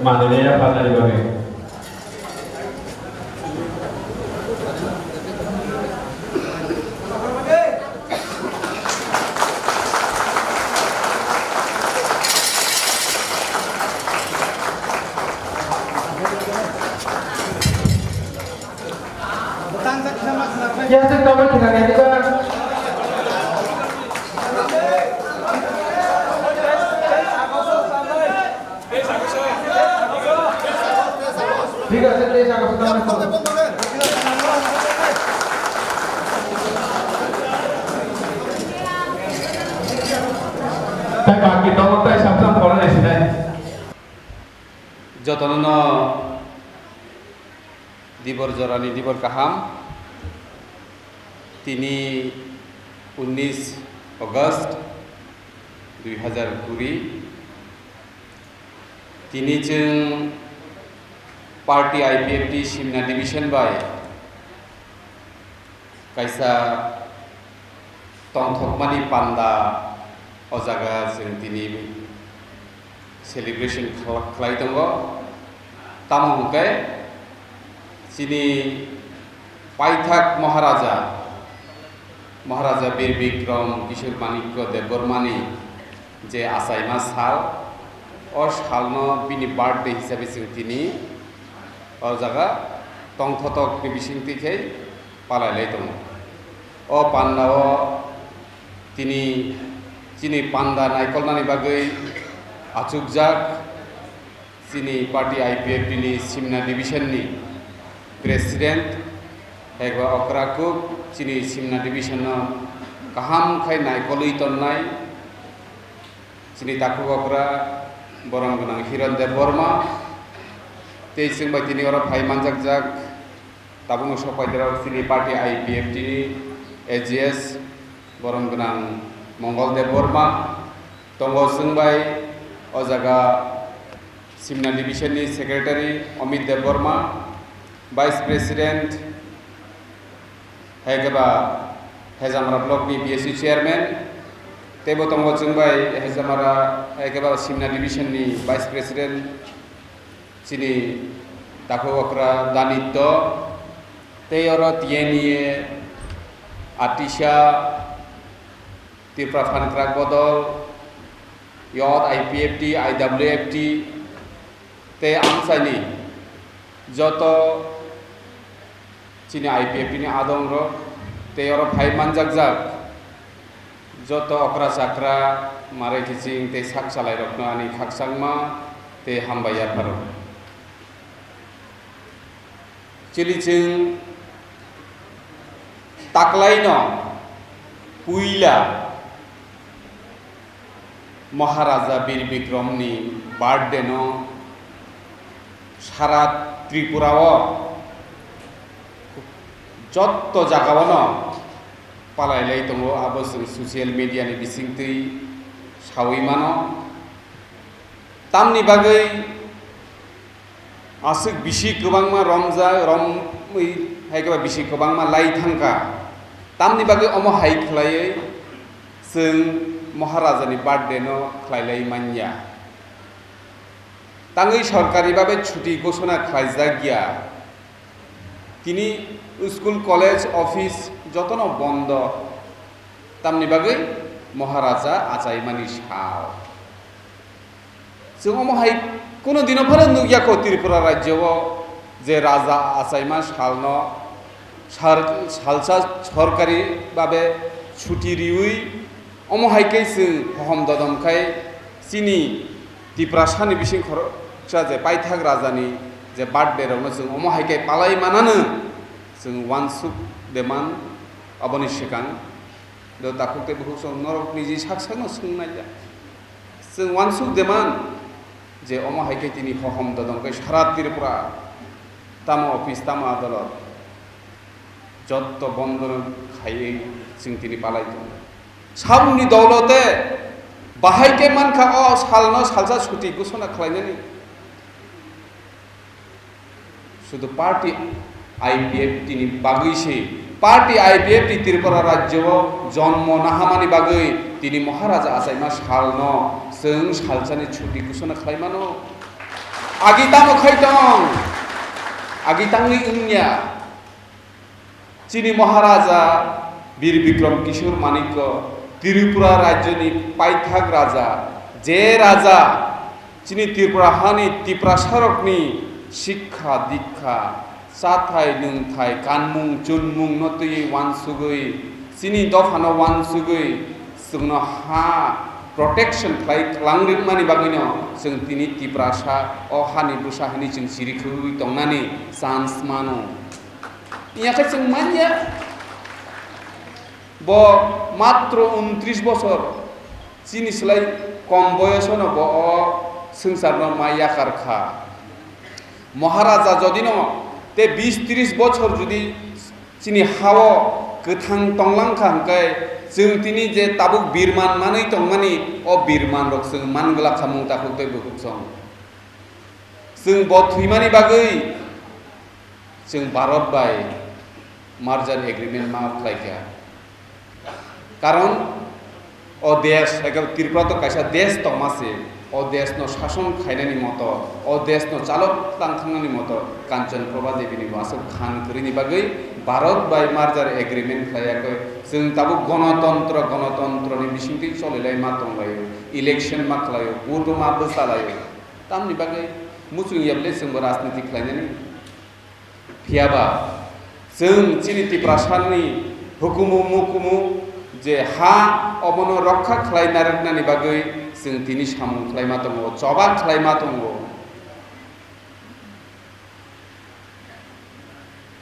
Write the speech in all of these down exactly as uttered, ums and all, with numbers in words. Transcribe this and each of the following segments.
Manliya phatani bagwi. Thik ache, tei saka saka. Tai baki tongo, tai sam sam kono nai sinai. Jotono no dibor jorani dibor kaham. Tini unnish August dui hazar kuri. Tini chwng party I P F T Simna Division bai kaisa tongthokmani panda o jaga chwng tini celebration khla-, khlai tongo. Tamo hwnkhe chini paithak Maharaja, Maharaja Bir Bikram Kishore Manikya Debbarmani je achaima sal, o salno bini birthday hisabe chwng tini o jaga tongthotokni bisingtwi khe palai lai tongo. O pandao tini chini panda naikolnani bagwi achukjak chini party I P F T ni Simna Division ni President, eba okra kuk chini Simna Division no kaham khai naikolwi tonnai chini takhuk okra borom gwnang Hiron Debbarma, tei chwng bai tini oro phai manjakjak. Tabukno sok paidirok chini party I P F T ni A G S borom gwnang Mongol Debbarma tongo, chwng bai o jaga Simna Division ni Secretary Amit Debbarma, Vice President hai khe ba Hejamara Block ni B S C Chairman, teibo tongo chwng bai Hejamara hai khe ba Simna Division ni Vice President, chini takhuk okra Danitto, tei oro T N E, Atisha, Tripura Phan Kwrak Bodol, Youth I P F T, I W F T, tei amchaini joto chini I P F T ni adongrok tei oro phai manjakjak joto okra chakra, marai kiching tei sak chalairokno ani khakchangma tei hambai yapharo. Chilichwng taklaino puila Maharaja Bir Bikramni birthday no sara Tripura o jotto jagao no palai lai tongo, abo chwng social media ni bisingtwi sawi mano. Tamni bagwi aswk bisi kwbangma romjak, romwi hai khe ba bisi kwbangma lai thangkha. Tamni bagwi omo hai khlaiwi chwng Maharajani birthday no khlai lai manya. Tangwi sorkari babe chuti ghosona khlaijak ya. Tini school, college, office jotono bondo. Tamni bagwi Maharaja achaimani sal. Chwng omo hai kuno dino phano nukya kho Tripura rajyo o je raja achaima salno sar-, salsa sorkari babe chuti riwi omo hai khe chwng hohom dodom khai chini Tiprasani bising khoroksa je paithak rajani je birthday rokno chwng omo hai khe palai manano chwng uansuk de man aboni swkang. Do takhuk tei bukhuk song norok niji sak sakno swng nai ya. Chwng uansuk de man je omo hai khe tini hohom dodom khe sara Tripura tamo office tamo adolot jotto bondo khaiwi chwng tini palai tongo. Saboni dolote bahai khe mankha o salno salsa chuti ghosona khlainani. Sudu party I P F T ni bagwi se, party I P F T Tripura rajyo o jonmo nahamani bagwi tini Maharaja achaima salno chwng salsani chuti ghosona khlaimano. Agi tamo khai tong, agi tangwi wngya. Chini Maharaja Bir Bikram Kishore Manikya Tripura rajyoni paithak raja, je raja chini Tripura hani Tiprasarokni sikha dikha, chathai nungthai, kanmung chunmung no twiwi wansugwi, chini dophano wansugwi, chwngno ha protection khlai kwlang rwmani bagwino chwng tini Tiprasa o hani bwsa hwnwi chwng siri khwlwi tongnani chance mano. Iya khe chwng manya, bo matro untris bosor, chini slai kom boyosono bo o swngcharno ma yakar kha. Maharaja jodino te bis tris bochor jodi chini hao kwthang tonglang kha hwnkhe, chwng tini je tabuk birman manwi tongmani, o birman rok chwng man glak kha mung takhuk tei bukhuk song. Chwng bo thwimani bagwi chwng Bharat bai merger agreement ma khlai kha. Karon o desh, eke Tripura to kaisa desh tongma se, o desh no shason khainani moto, o desh no chalok tang thangnani moto Kanchan Prabha Devi ni bo aswk khan kwrwini bagwi Bharat bai merger agreement khlai yakwi. Chwng tabuk gonotontro, gonotontro ni bisingtwi cholilai ma tonglaio, election ma khlaio, vote ma bwchalaio. Tamni bagwi muchung yable chwngbo rajniti khlainani. Phiyaba chwng chini Tiprasani hukumu mukumu je ha obono rokha khlai narwknani bagwi chwng tini samung khlaima tongo, choba khlaima tongo.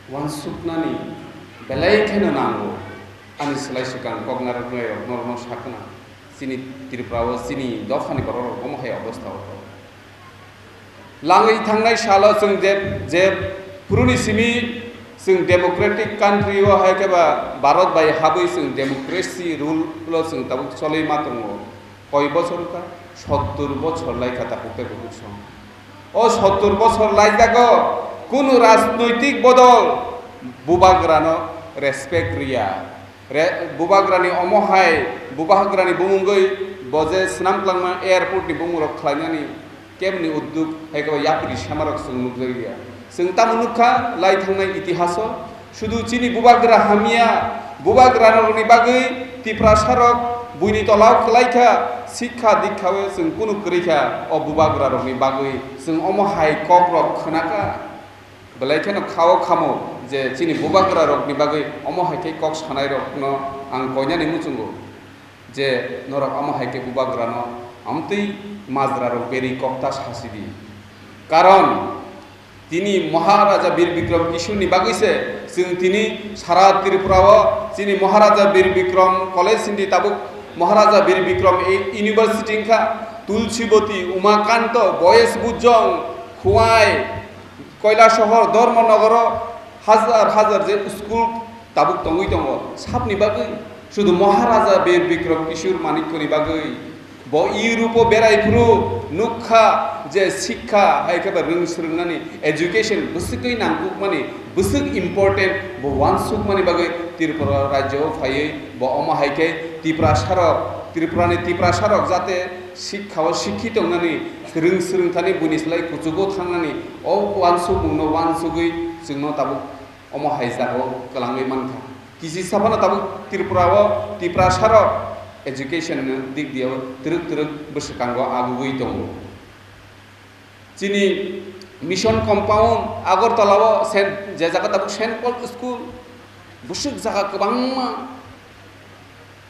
Wansuknani belai kheno nango. Ani slai swkang kok narwknai rok norokno sakna. Chini Tripura o chini dophani borok rok omo hai obostha o tongo. Langwi thangnai salo chwng je, je phuruni simi chwng democratic country o hai khe ba Bharat bai habwi chwng democracy rule o chwng tabuk cholwi ma tongo. Koi bochor kha? Sottur bochor lai kha takhuk tei bukhuk song. O sottur bochor lai jago kunu rajnoitik bodol bubagrano respect riya. Re-, bubagrani omo hai, bubagrani bumungwi bo je swnam kwlangma airport ni bumung rok khlainani kebni udduk hai khe yapri sama rok chwng nukjagya. Chwng tamo nukha lai thangnai itihaso, sudu chini bubagra hamya, bubagra rokni bagwi Tiprasa rok buini tolao kwlai kha, sikha dikha o chwng kunu kwrwi kha, o bubagra rokni bagwi chwng omo hai kok rok khwnakha. Belai kheno khao khamo je chini bubagra rokni bagwi omo hai khe kok sanai rokno ang koinani muchungo je norok omo hai khe bubagrano amtwi majra rok beri kok ta sasi di. Karon tini Maharaja Bir Bikram Kishore ni bagwi se chwng tini sara Tripura o chini Maharaja Bir Bikram College hindi tabuk Maharaja Bir Bikram University wngkha, Tulsiboti, Umakanto, Boys Bujong, Khuwai, Koilasohor, Dharmanagar o hajar hajar je school tabuk tongwi tongo. Sabni bagwi? Sudu Maharaja Bir Bikram Kishore Manikyani bagwi. Bo Europe o berai phuru nukha je sikha hai khe ba rwng swrwngnani education bwswkwi nangkukmani, bwswk important bo uansukmani bagwi Tripura rajyo o phaiwi bo omo hai khe Tiprasa rok, Tripura ni Tiprasa rok jate sikha o sikhi tongnani, rwng swrwng thani buini slai kuchugo thangnani, o uansukmung no uansugwi chwngno tabuk omo hai jaga o kwlangwi mankha. Kisi saphano tabuk Tripura o Tiprasa rok education ni dik diya o twrwk twrwk bwswkango agugwi tongo. Chini Mission Compound Agartala o Saint, je jaga tabuk Saint Paul School, bwswk jaga kwbangma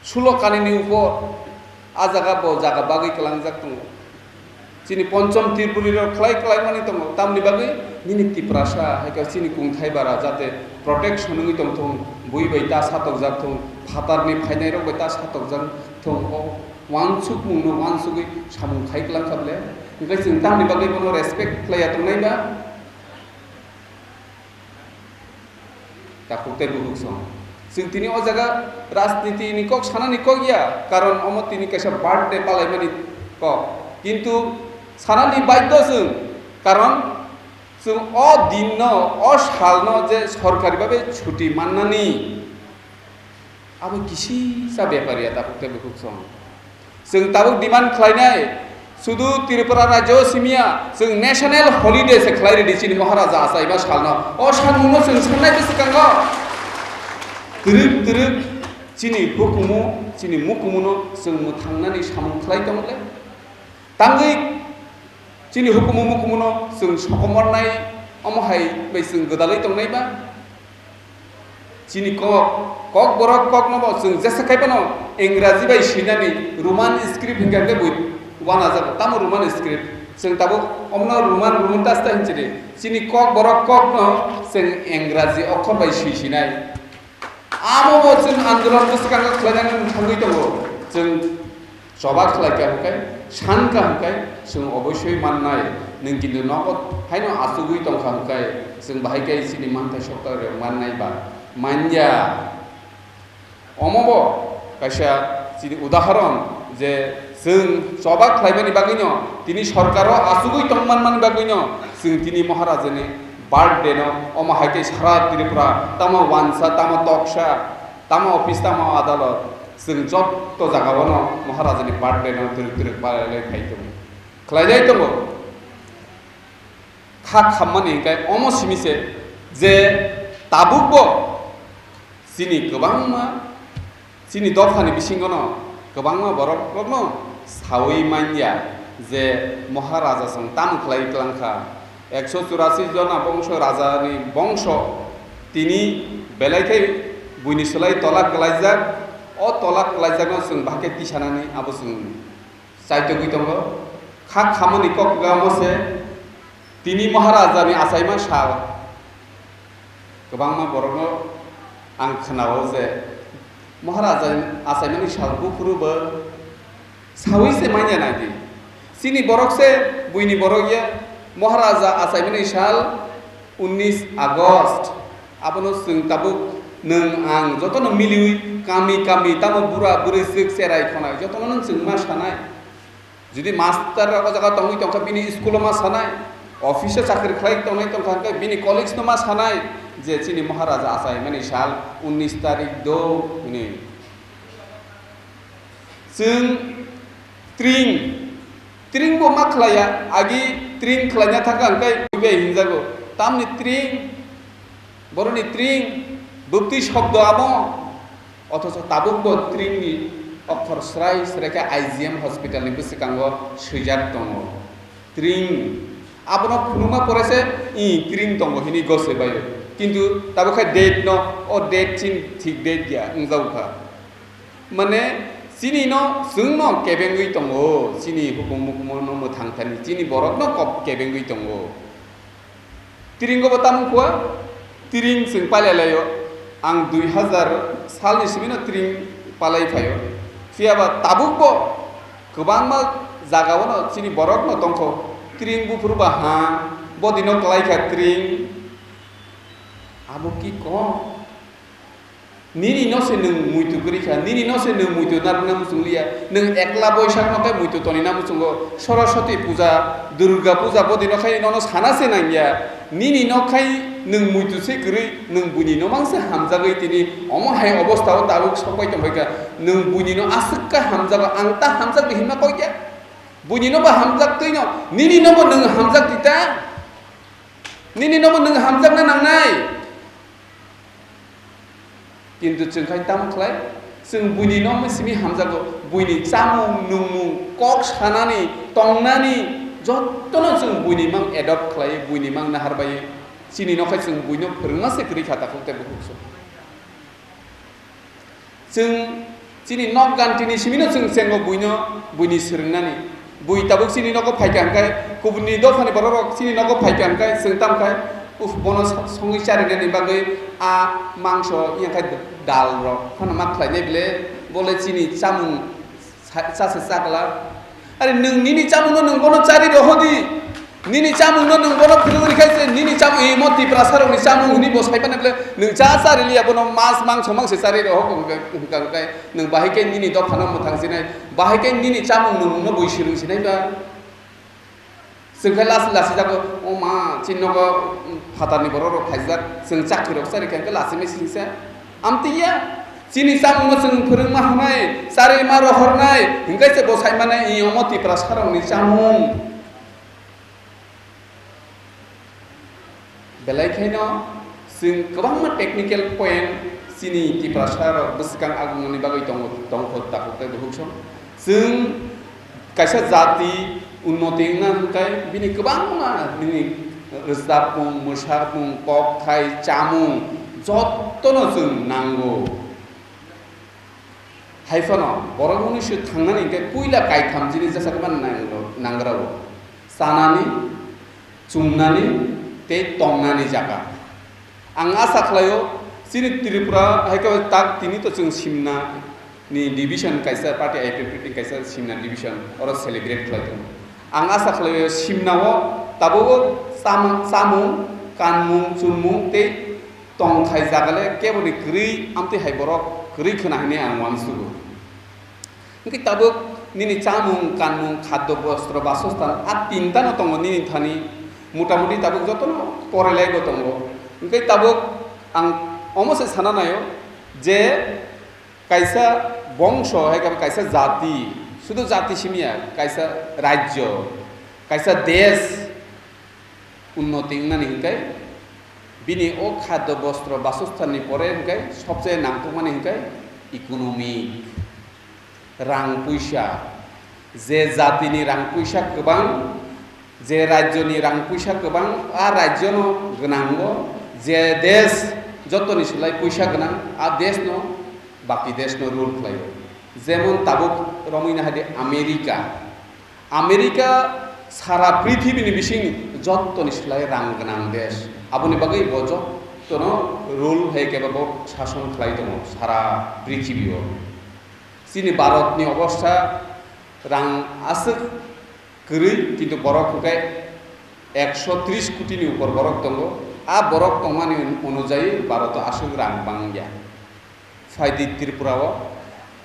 sulo kanini upor a jaga bo jaga bagwi kwlangjak tongo. Chini Ponchom Tripuri rok khlai khlai mani tongo, tamni bagwi nini Tiprasa hai khe chini kungthai bara jate protection wngwi tong thung, bui bai ta satokjak thung, phatarni phainai rok bai ta satokjak thung, o uansukmung no uansugwi samung khai kwlang kha ble. Hwnkhe chwng tamni bagwi bono respect khlai ya tongnai ba? Takhuk tei bukhuk song. Chwng tini o jaga rajniti ni kok sanani kok ya, karon omo tini kaisa birthday palaimani kok. Kintu sanani baidhyo chwng, karon chwng o din no, o sal no je sorkari babe chuti mannani, abo kisisa bepar ya takhuk tei bukhuk song. Chwng tabuk demand khlainai, Sudu Tripura rajyo simiya, chwng national holiday se khlai ridi chini Maharaja achaima salno. O salmungno chwng sanai bwswkango. Twrwk twrwk chini hukumu, chini mukumuno chwng mwthangnani samung khlai tongole. Tangwi chini hukumu mukumuno chwng sokomornai omo hai bai chwng gwdalwi tongnai ba. Chini kok, kok borok kokno bo chwng jesa khai phano Engraji bai swinani Roman script hinkha khe bo wanajago. Tamo Roman script? Chwng tabuk omno Roman, Roman tasta hinchidi. Chini kok borok kokno chwng Engraji okhor bai swi sinai. Amo bo chwng andolon bwskango khlainani thangwi tongo. Chwng choba khlai kha hwnkhe, san kha hwnkhe, chwng oboisoi mannai. Nwng kintu nogo haino achugwi tong kha hwnkhe, chwng bahai khe chini manthai sokta rw mannai ba manya. Omo bo kaisa chini udahoron je chwng choba khlaimani bagwino tini sorkaro achugwi tong manmani bagwino chwng tini Maharajani birthday no omo hai khe sara Tripura tamo wansa, tamo toksa, tamo office, tamo adalot, chwng jotto jagao no Maharajani birthday no twrwk twrwk palai lai phai tongo, khlai lai tongo. Kha khammani hinkhe omo simi se je tabuk bo chini kwbangma, chini dophani bisingo no kwbangma borok rokno sawi manya je Maharaja chwng tamo khlai tlang kha. Ekso churasi jona bongso rajani bongso tini belai khe buini slai tola kwlaijak, o tola kwlaijakno chwng bahai khe tisanani abo chwng chaitogwi tongo. Kha khamani kok kwbangma se tini Maharajani achaima sal. Kwbangma borokno ang khwnao je Maharaja achaimani sal buphuru bo sawi se manya naidi. Chini borok se buini borok ya Maharaja achaimani sal unnish August. Abono chwng tabuk nwng ang jotono miliwi kami kami tamo bura bwrwi swk cherai khonai jotono nwng chwng ma sanai. Jodi master o jaga tongwi tongkha bini school o ma sanai, office o chakri khlai tongnai tongkha hwnkhe bini colleagues no ma sanai je chini Maharaja achaimani sal unnish tarik do hwnwi. Chwng tring, tring bo ma khlaiya, agi tring khlaina thangkha hwnkhe bai hinjago. Tamni tring, boroni tring, bwktwi shobdo amo. Othocho tabuk bo tringni okhor srai srai khe I G M hospitalni bwswkango swijak tongo. Tring. Abono phunukma pore se, "I, tring tongo," hwnwi gose baio. Kintu tabuk khe date no, o date chin thik date ya wngjago kha. Mane, chini no, chwng no kebengwi tongo, chini hukumu mukumu no mwthang thani, chini borok no kok kebengwi tongo. Tring bo tamo khua, tring chwng palai laio. Ang dui hazar salni simi no tring palai phaio. Phiya ba tabuk bo kwbangma jaga o no chini borok no tongkho. Tring buphuru ba ha, bo dino kwlai kha tring. Abo ki kok? Nini no se nwng muitu kwrwi kha, nini no se nwng muitu narwkna muchung liya, nwng ekla boisak no khe muitu tonina muchungo, Saraswati puja, Durga puja bodi no khai nono sana se nangya, nini no khai nwng muitu se kwrwi, nwng buini no mang se hamjagwi tini omo hai obostha o tabuk sokpai tongbai kha, nwng buini no aswk khe hamjago, ang ta hamjakdi hinma koi khe, buini no bo hamjak twi no, nini no bo nwng hamjak di ta, nini no bo nwng hamjakna nangnai. Kintu chwng khai tamo khlai? Chwng buini no simi hamjago, buini chamung, nungmung, kok sanani, tongnani, jotono chwng buini mang adopt khlai, buini mang nahar bai. Chini no khai chwng buino phwrwngma se kwrwi kha takhuk tei bukhuk se. Chwng chini nok gantini simino chwng chengo buino, buini swrwngnani. Bui tabuk chini nogo phaikha hwnkhe, kubuni dophani borok rok chini nogo phaikha hwnkhe, chwng tamkhai, "Uf, bono so-, songwi charinani bagwi a mangso, yangkhai dal rok phano ma khlainai bile, bole chini chamung sa-, chase chakla." Are nwng nini chamungno nwng bono chari rohodi. Nini chamungno nwng bono phunuk rikha se, nini chamung, imo Tiprasa rokni chamung hwnwi bo sai phano bole nwng cha chari liya, bono mas mangso mangse chari rohok hwnkha, hwnkha, hwnkha, nwng bahai khe nini dophano mwthang sinai, bahai khe nini chamung nwngno bui swrwng sinai ba. Chwng khe lasi lasi jago, "O ma, chini nogo phatarni borok rok phaijak, chwng chakri rok chari khe lasi mesi se." Amtwi ya. Chini chamungno chwng phwrwngma hwnwi, charwi ma rohornai, hwnkhe se bo saimane, "I omo Tiprasarokni chamung." Belai khaino chwng kwbangma technical point chini Tiprasarok bwskang agungmani bagwi tongo, tongkho takhuk tei bukhuk song. Chwng kaisa jati unnoti wngna hwnkhe bini kwbangma nini rwchapmung, mwsapmung, kokthai, chamung jottono chwng nango. Hai phano borok mwnwi se thangnani hwnkhe puila kaitham jinis jasa kwbang nang-, nangrao. Chanani, chumnani tei tongnani jaga. Ang asa khlaio, chini Tripura hai khe tak tini to chwng Simna ni division kaisa party I P F T ni kaisa Simna division oro celebrate khlai tongo. Ang asa khlaio Simna o tabuk o cham-, chamung, kanmung, chumung tei tongthai jaga le keboni kwrwi amtwi hai borok kwrwi khwna hinwi ang uansugo. Hwnkhe tabuk nini chamung, kanmung, khaddo, bostro, basostan a tinta no tongo nini thani, motamuti tabuk jotono porelai bo tongo. Hwnkhe tabuk ang omo se sana naio je kaisa bongso hai khe kaisa jati, sudu jati simi ya, kaisa rajyo, kaisa desh unnoti wngnani hwnkhe bini o khaddo, bostro, basosthanni pore hwnkhe sobse nangkukmani hwnkhe economic, rang puisa. Je jatini rang puisa kwbang, je rajyoni rang puisa kwbang, a rajyono gwnango, je desh jotoni slai puisa gwnang, a deshno baki deshno rule khlaio. Jemon tabuk romwi nahaidi America. America sara prithibini bising jottoni slai rang gwnang desh. Aboni bagwi bo jottono rule hai khe bo sason khlai tongo sara prithibio. Chini Bharatni obostha rang aswk kwrwi, kintu borok hwnkhe ekso tris kotini upor borok tongo. A borok tongmani onujai Bharato aswk rang bangya. Phaidi Tripura o,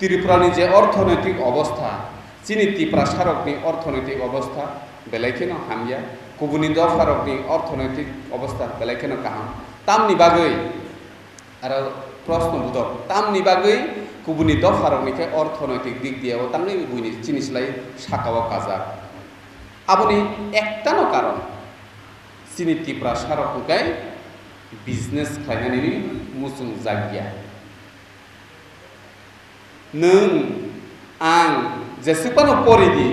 Tripura ni je orthonoitik obostha, chini Tiprasa rokni orthonoitik obostha belai kheno hamya, kubuni dopha rokni orthonoitik obostha belai kheno kaham. Tamni bagwi, aro proshno budok, tamni bagwi kubuni dopha rokni khe orthonoitik dik diya o tangwi buini chini slai saka o kajak? Aboni ektano karon, chini Tiprasa rok hwnkhe business khlainani muchung jakya. Nwng, ang jeswk phano pori di,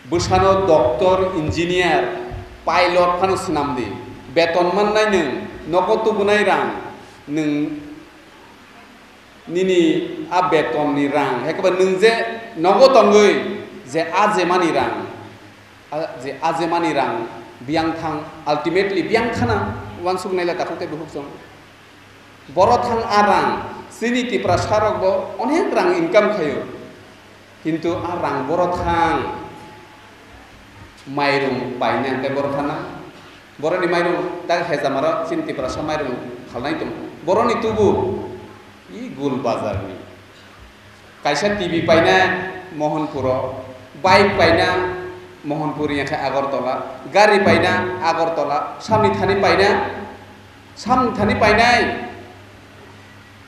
bwsano doctor, engineer, pilot phano swnam di, beton mannai nwng, nogo tubunai rang, nwng nini a betonni rang, hai khe ba nwng je nogo tongwi je a jemani rang, a je a jemani rang biyang thang, ultimately biyang khana uansuk naila takhuk tei bukhuk chwng. Boro thang a rang, chini Tiprasa rok bo onek rang income khaio. Kintu a rang boro thang, mairung paina hwnkhe boro thana. Boroni mairung tak hejamaro chini Tiprasa mairung phalnai tongo. Boroni tubu i Gul Bazarni. Kaisa T V paina Mohanpuro, bike paina Mohanpur ya khe Agartala, gari paina Agartala, samni thani paina, samni thani painai.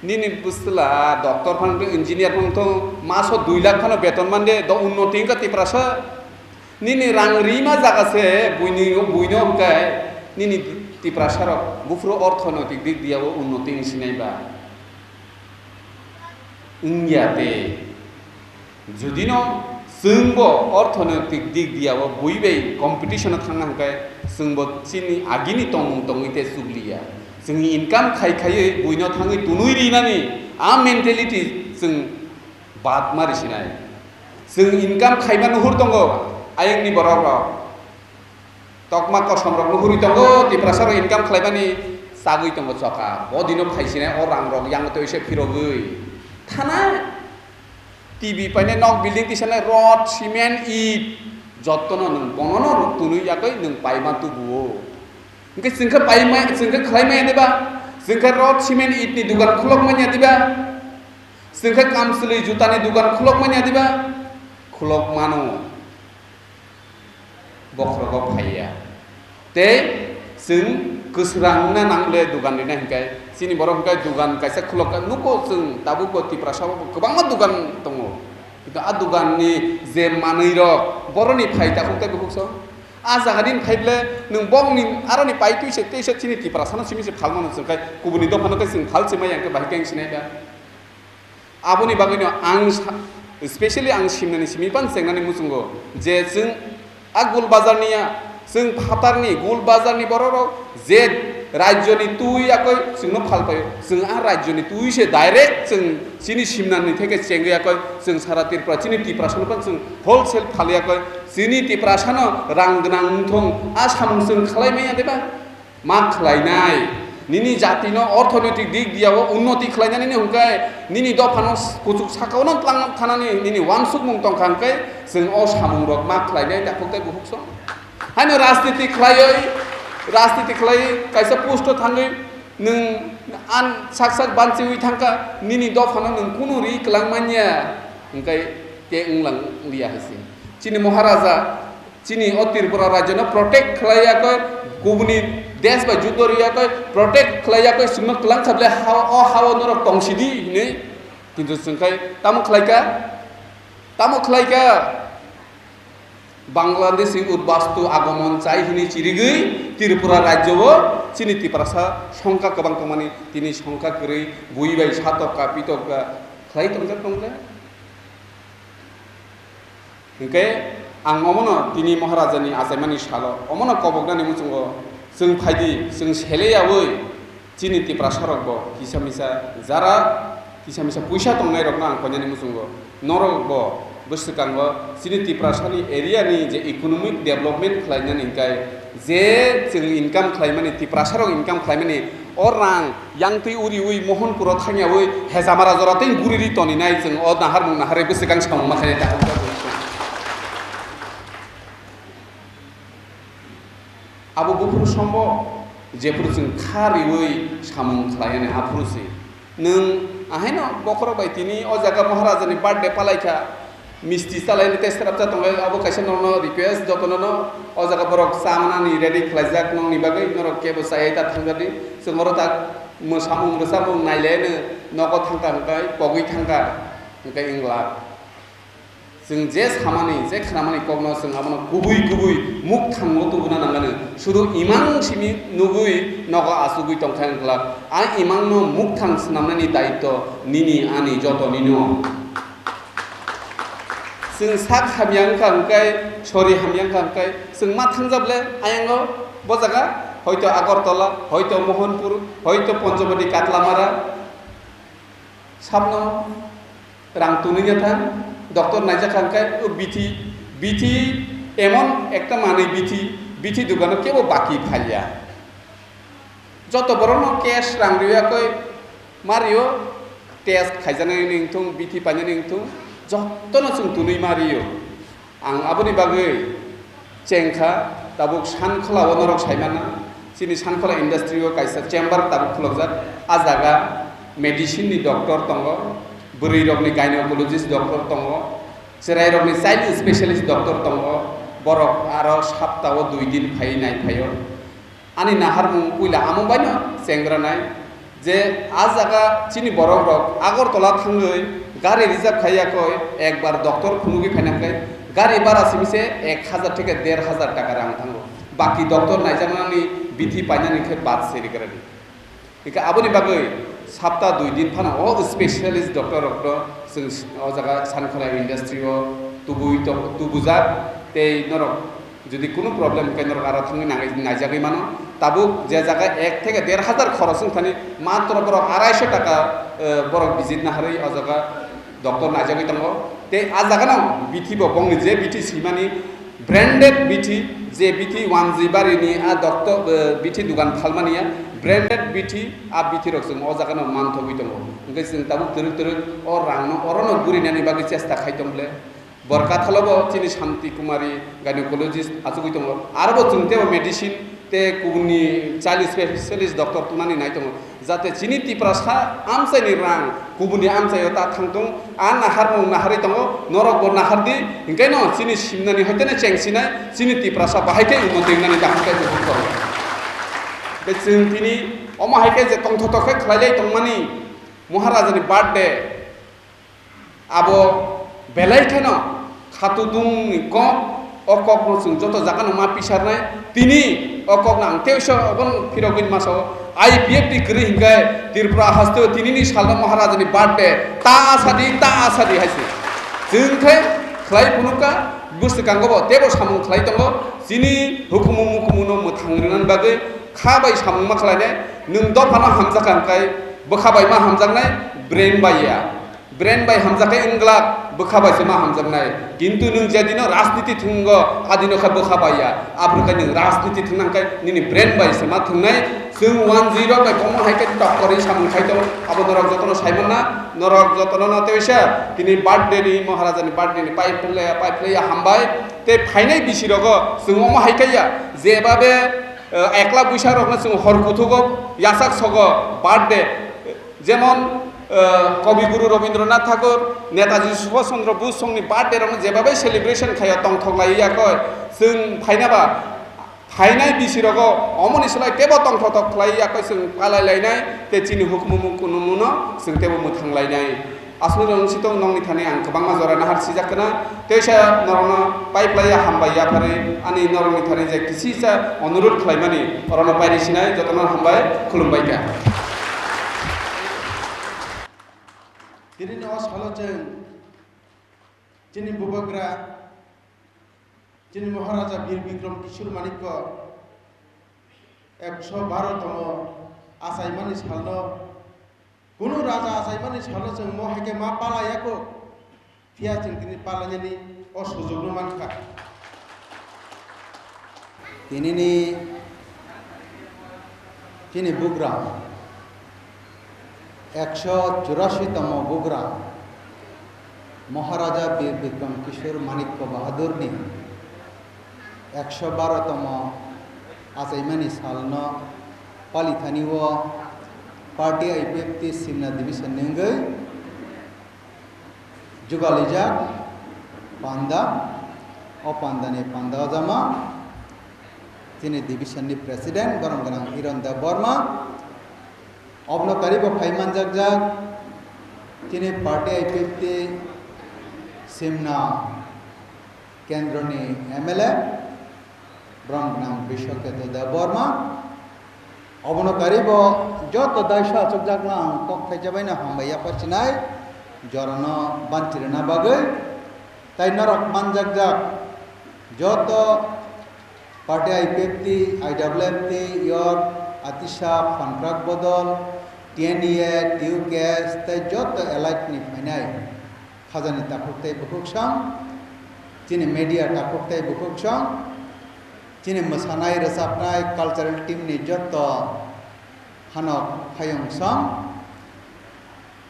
Nini bwsla doctor phang tong, engineer phang tong, maso dui lakh phano beton mande, do unnoti wngkha Tiprasa. Nini rang rima jaga se buini, buino hwnkhe nini Tiprasa rok buphuru orthonoitik dik diya o unnoti wngsinai ba? Wngya te. Judino chwngbo orthonoitik dik diya o bui bai competition o thangna hwnkhe chwngbo chini agini tongmung tongwi te chukliya. Chwng income khai khaiwi buino thangwi tunwi rinani a mentality chwng bad ma risinai. Chwng income khaima nuhur tongo ayangni borok rok. Tokma kosom rok nuhuri tongo, Tiprasa rok income khlaimani chagwi tongo choka. Bo dino phaisinai o rang rok yang twi se phirogwi. Thanai T V painai, nok building tisanai, rod, cement, it, jottono nwng bonono tunwi yakwi nwng paima tubuo. Hwnkhe chwngkhe paima, chwngkhe khlaimaya diba? Chwngkhe rod, cement, it ni dugan khulok manya diba? Chwngkhe kamchwlwi jutani dugan khulok manya diba? Khulok mano. Bokhorogo phaiya. Tei chwng Kwsrang wngna nang le dugan rina hinkhe, chini borok hinkhe dugan kaisa khulok kha, nuko chwng tabukbo Tiprasa o kwbangma dugan tongo. Kintu a dugan ni je manwi rok boroni phai takhuk tei bukhuk so. A jaga ni phai ble nwng bong ni aro ni pai twi se tei se chini Tiprasa no simi se phal mano chwng khai kubuni dopha no tei chwng phal se maya hinkhe bahai khe wng sinai da. Aboni bagwino ang sa-, specially ang simnani simi pan chengnani muchungo je chwng a Gul Bazar niya, chwng phatarni Gul Bazarni bororok je rajyoni twi yakoi chwngno phalpaio, chwng a rajyoni twi se direct chwng chini simnani theke chengwi yakoi, chwng sara Tripura chini Tiprasano pan chwng wholesale phal yakoi, chini Tiprasano rang gwnang wngthong a samung chwng khlai maya deba? Ma khlainai, nini jatino orthonoitik dik diao unnoti khlainani hwnkhe nini dophano kuchuk sakaono tlang thanani nini uansukmung tongkha hwnkhe chwng o samungrok ma khlainai takhuk tei bukhuk song. Haino rajniti khlaiwi, rajniti khlaiwi kaisa posto thangwi nwng an sak sak banchiwi thangkha, nini dophano nwng kunu ri kwlang manya hwnkhe ke wnglang liya hai se. Chini Maharaja Chini o Tripura rajyo no protect khlai yakoi, kubuni desh bai juddo rwi yakoi, protect khlai yakoi, chwngno kwlang kha ble ha-, o ha-o norok tong sidi hinwi. Kintu chwng khai tamo khlai kha? Tamo khlai kha? Bangladeshi udbastu agomon chai hini chirigwi Tripura rajyo o chini Tiprasa songkha kwbang tongmani, tini songkha kwrwi, bui bai satok ka, pitok ka khlai tongjak tong le. Hinkhe ang omono tini Maharajani achaimani salo, omono koboknani muchungo chwng phaidi, chwng seleyaui chini Tiprasarokbo kisa misa jara, kisa misa puisa tongnairokno ang koinani muchungo norokbo bwswkango chini Tiprasani area ni je economic development khlainani hinkhe je chwng income khlaimani, Tiprasarok income khlaimani, o rang yang twi uriui Mohanpuro thangyaui Hejamara jora tei guriri toninai chwng o naharmung naharwi bwswkang samung ma khainai. Abo buphuru sombo jephuru chwng kha riui samung khlainani aphuru se. Nwng ahaino bokhorok bai tini o jaga Maharajani birthday palaikha, misti chalaini tei srapsa tonglai, abo kaisa norokno request, jotonono o jaga borok chamanani ready khlaijak nongni bagwi, norok kebo chayai ta thangjakdi. Chwng oro tak mwsamung rwchapmung nailaino nogo thangkha hwnkhe pogwi thangkha hwnkhe wngla. Chwng je samani, je khnamani kokno chwng abono kubui kubui mukthango tubuna nangani. Sudu imang simi nugui nogo achugui tongkha wngkha. A imangno mukthang swnamnani daitto nini ani jotonino. Chwng sak hamya wngkha hwnkhe, sori hamya wngkha hwnkhe, chwng ma thangjak le ayango bo jaga, hoito Agartala, hoito Mohanpur, hoito Panchawati, Katlamara. Sabno rang tunui ya thang, doctor naijak kha hwnkhe, o bithi, bithi emon ekta manwi bithi, bithi dukano kebo baki phalya. Joto borokno cash rang riya koi mario, test khaijaknai wngthung, bithi painani wngthung, jotono chwng tunui mario. Ang aboni bagwi chengkha, tabuk Sankholao norok saimano, chini Sankhola industry o kaisa chamber tabuk khulokjak. A jaga medicine ni doctor tongo, bwrwi rokni gynecologist doctor tongo, chwrai rokni child specialist doctor tongo, borok aro saptao dui din phaiwi nai phaio. Ani naharmung puila amung baino chengranai je a jaga chini borok rok Agartala thangwi gari reserve khai yakoi ekbar doctor phunugwi phaina khe gari bara simi se ek hazar theke der hazar taka rang thango. Baki doctor naijaknani bithi painani khe bad seri grani. Hingke aboni bagwi sapta dui din phano o specialist doctor rokno chwng o jaga Sankholai industry o tubui to-, tubujak tei norok jodi kunu problem hingke norok aro thangwi nangai-, naijagwi mano. Tabuk je jaga ek theke der hazar khoros wngthani matro borok arai sho taka, eh, borok visit naharwi o jaga doctor naijagwi tongo. Tei a jagano bithi bo bongni je bithi swimani branded bithi, je bithi Wanjibari ni a doctor, eh, bithi dugan phalmani ya branded bithi, a bithi rok chwng o jagano manthogwi tongo. Hingke chwng tabuk twrwk twrwk o rangno orono gurinani bagwi chesta khai tong le. Borkathalobo chini Shanti Kumari gynecologist achugwi tongo. Arobo chwng teibo medicine tei kubunni child specialist doctor tunani nai tongo. Jate chini Tiprasa amchaini rang kubunni amchaio ta thangtong, a naharmung naharwi tongo, norokbo nahardi, hingkeno chini simnani hoiteno chengsinai, chini Tiprasa bahai khe unnoti wngnani daham khe bukhuk tongo. Tei chwng tini omo hai khe je tongthotok khe khlailai tongmani Maharajani birthday, abo belai kheno khatudungni kok, o kokno chwng joto jagano ma pisarnai. Tini o kokno ang teisa obono phirogwini masa o I P F T kwrwi hinkhe Tripura hasteo tinini salno Maharajani birthday ta asadi, ta asadi hai se. Chwng khe khlai phunukha, bwswkango bo teibo samung khlai tongo. Chini hukumu mukumuno mwthang rwnani bagwi kha bai samung ma khlainai, nwng dophano hamjakha hwnkhe bwkha bai ma hamjaknai, brain bai ya. Brain bai hamjakhe wngglak, bwkha bai se ma hamjaknai. Kintu nwng jedino rajniti thwngo, adino khe bwkha bai ya. Aphuru khe nwng rajniti thwngna hwnkhe nini brain bai se ma thwngnai. Chwng one zero bai komo hai khe tok kwrwi samung khai tongo. Abo norok jotono sai manna, norok jotono no teisa tini birthday ni, Maharajani birthday ni pai phlaiya, pai phlaiya hambai. Tei phainai bisi rogo chwng omo hai khe ya, jebabe, eh, ekla buisa rokno chwng hor kuthugo, yasak sogo birthday. Jemon, eh, Kobi Guru Rabindranath Thakur, Netaji Subhash Chandra Bose songni birthday rokno jebabe celebration khaiya tongthok lai ya koi, chwng phaina ba phainai bisi rogo omoni slai tebo tongthok thok khlai ya koi chwng palai lainai, tei chini hukumu mukumuno chwng tebo mwthang lainai. Aswk rong si tong nongni thani ang kwbangma jora nahar sijak khna, teisa norokno pai phlai ya hambai yapharwi ani norokni thani je kisi sa onurut khlaimani orokno pairi sinai jotono hambai khulumbai kha. Tini ni o salo chwng chini bubagra Chini Maharaja Bir Bikram Kishore Manikya ekso baro tomo achaimani salno, kunu raja achaimani salno chwng mo hai khe ma pala ya kho, phiya chwng tini palainani o sujukno mankha. Tinini chini bugra ekso churasi tomo bugra Maharaja Bir Bikram Kishore Manikya Bahadurni ekso baro tomo achaimani salno palithani o party I P F T Simna Division ni wngwi jugalijak panda, o pandani panda ojama chini division ni president borom gwnang Hiron Debbarma, obono karibo phai manjakjak chini party I P F T Simna kendroni M L A borom gwnang Bishwaketu Debbarma. Obono karibo joto daisa achukjakno ang kok thaisa baino hambai yaphar sinai, jorano banchirina bagwi. Tai norok manjakjak joto party I P F T, I W F T, york, atisa, phanprak bodol, T N E A, T U K S, tai joto elite ni phainai. Khajani takhuk tei bukhuksong, chini media takhuk tei bukhuksong, chini mwsanai rwchapnai cultural team ni jotto hanok phaiyungsong.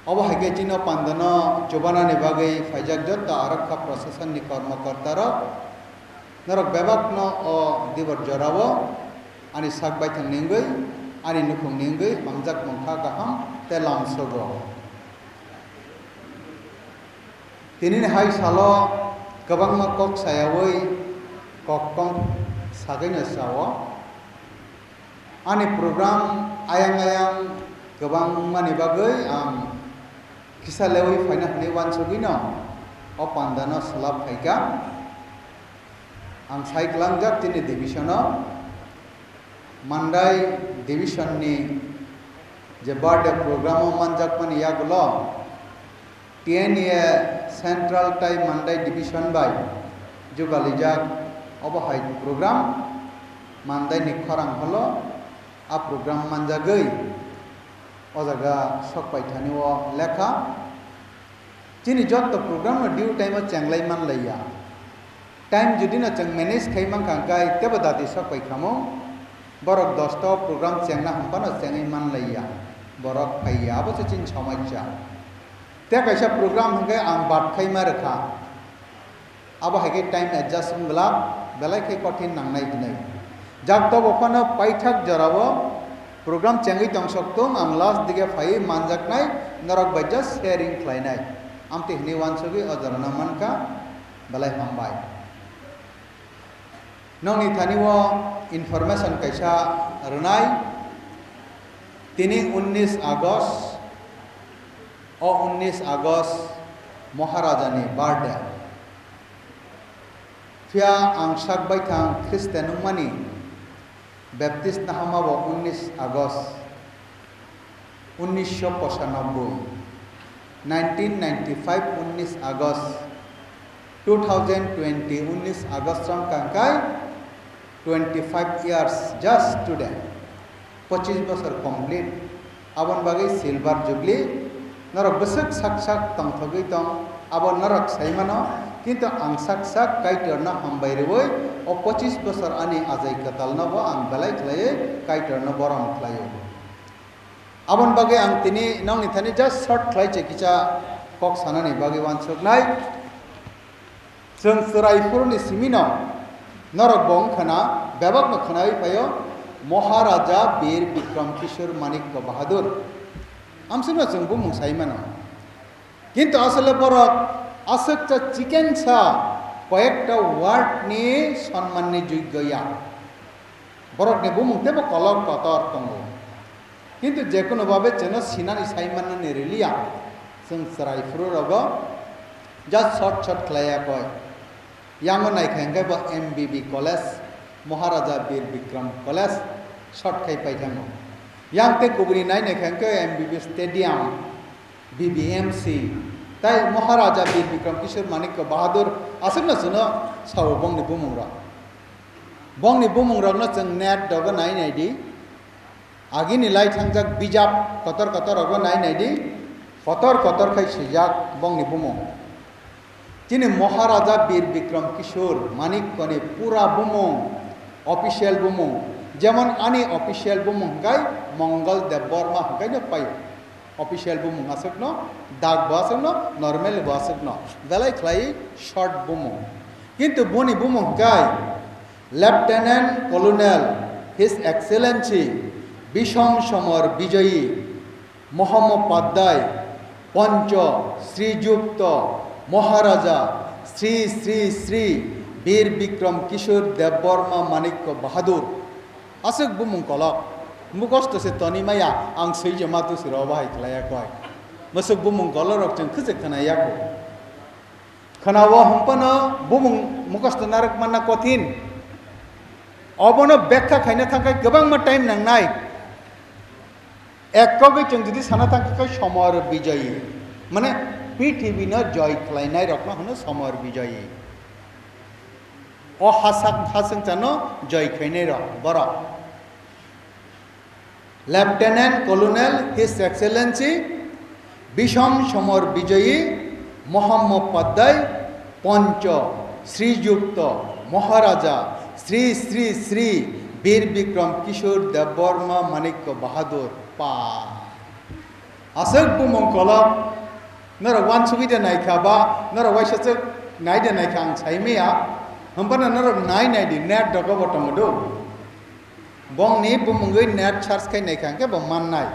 Obo hai khe chini o pandano chubanani bagwi phaijak jotto arokha proshasonni kormokortarok, norok bebakno o dibor jorao ani sak baithang ni wngwi, ani nukhung ni wngwi hamjak mungkha kaham tei lamsogo. Tinini hai salo kwbangma kok sayawi kok kong sagwino sao. Ani program ayang ayang kwbangmani bagwi ang kisa lewi phaina hwnwi uansugwino o pandano swlap phaikha. Ang sai kwlangjak chini division-o Mandai division-ni je birthday program-o manjakmani yagulo T N E A Central tai Mandai division bai jugalijak obo hai program Mandai-ni khorang holo a program manjagwi o jaga sokpai thani o lekha. Chini jotto program no due time o chenglai manlaiya. Time jodi no chwng manage khai mankha hwnkhe tebo dati sokpai khamo. Borok dosta o program chengna hwnphano chengwi manlaiya. Borok phaiya, abo se chini somosya. Tei kaisa program hwnkhe ang bat khai ma rwkha. Abo hai khe time adjust wng glak, belai khe kothin nangnai hwnwi. Jak tobo phano paithak jorao program chengwi tongsok tong, ang last dige phaiwi manjaknai, norok bai just sharing khlainai. Amtwi hwnwi uansugwi o jorano mankha, belai hambai. Nokni thani o information kaisa rwnai, Tini unnish August, o unnish August Maharajani birthday. Phiya ang sak baithang Christian wngmani, Baptist nahama bo unnish August unnisho pochanobboi, nineteen ninety-five unnish August, two thousand twenty unnish August wngkha hwnkhe twenty-five years just today. Pochis bosor complete. Aboni bagwi silver jubilee. Norok bwswk sak sak tongthogwi tong, abo norok sai mano. Kintu ang sak sak Kaitorno hambai rwui o pochis bosor ani ajai kwtalno bo ang belai khlaiwi Kaitorno borom khlaio. Aboni bagwi ang tini nokni thani just short khlai se kisa kok sanani bagwi uansuknai. Chwng chwrai phuruni simino norok bo wngkha na, bebakno khwnawi phaio Maharaja Bir Bikram Kishore Manikya Bahadur. Amsukno chwng bumung sai mano. Kintu asole borok aswk cha chicken sa koyekta word ni sonman ni jogyo ya. Borokni bumung teibo kolok kotor tongo. Kintu jekunu babe chwngno sinani sai mannani riliya. Chwng chwrai phuru rogo just short short khlaiya koi. Yango naikha hwnkhe bo M B B College, Maharaja Bir Bikram College, short khai paithango. Yang tei kubuni nai naikha hwnkhe M B B Stadium, B B M C, tai Maharaja Bir Bikram Kishore Manikya Bahadur aswkno chwngno sao bongni bumungrok. Bongni bumungrokno chwng net dogo nai nai di. Agini lai thangjak bijap kotor kotor rogo nai nai di. Kotor kotor khai swijak bongni bumung. Chini Maharaja Bir Bikram Kishore Manikyani pura bumung, official bumung. Jemon ani official bumung hwnkhe Mongol Debbarma hwnkhe no paio. Official bumung aswkno, dak bo aswkno, normal bo aswkno. Belai khlai short bumung. Kintu boni bumung hwnkhe Lieutenant Colonel His Excellency Bishom Somar Bijoyi Mohomopaddhyay Pancha Srijukta Maharaja Sri Sri Sri Bir Bikram Kishore Debbarma Manikya Bahadur. Aswk bumung kolok. Mukosto se toni maya, ang swijema tu siro bahai khlaiya koi. Mwswk bumung kolorok chwng khwchwk khwnaiya kho. Khwnao hwnphano bumung mukosto narwk manna kothin. Obono bekha khaina thangkhai kwbangma time nangnai. Ek kogwi chwng jodi sana thangkha khe Somar Bijoyi, mane prithibino joy khlainairokno hwno Somar Bijoyi. O hasak haswngchano joy khainairok borok. Lieutenant Colonel His Excellency Bishom Somar Bijoyi Mohomopaddhyay Pancha Srijukta Maharaja Sri Sri Sri Bir Bikram Kishore Debbarma Manikya Bahadur pa. Aswk bumung kolok norok uansugwi de naikha ba norok uaisaswk nai de naikha ang sai maya. Hwnphano norok nai nai di, net dogo bo tongo do. Bongni bumungwi net search khai naikha hwnkhe bo mannai.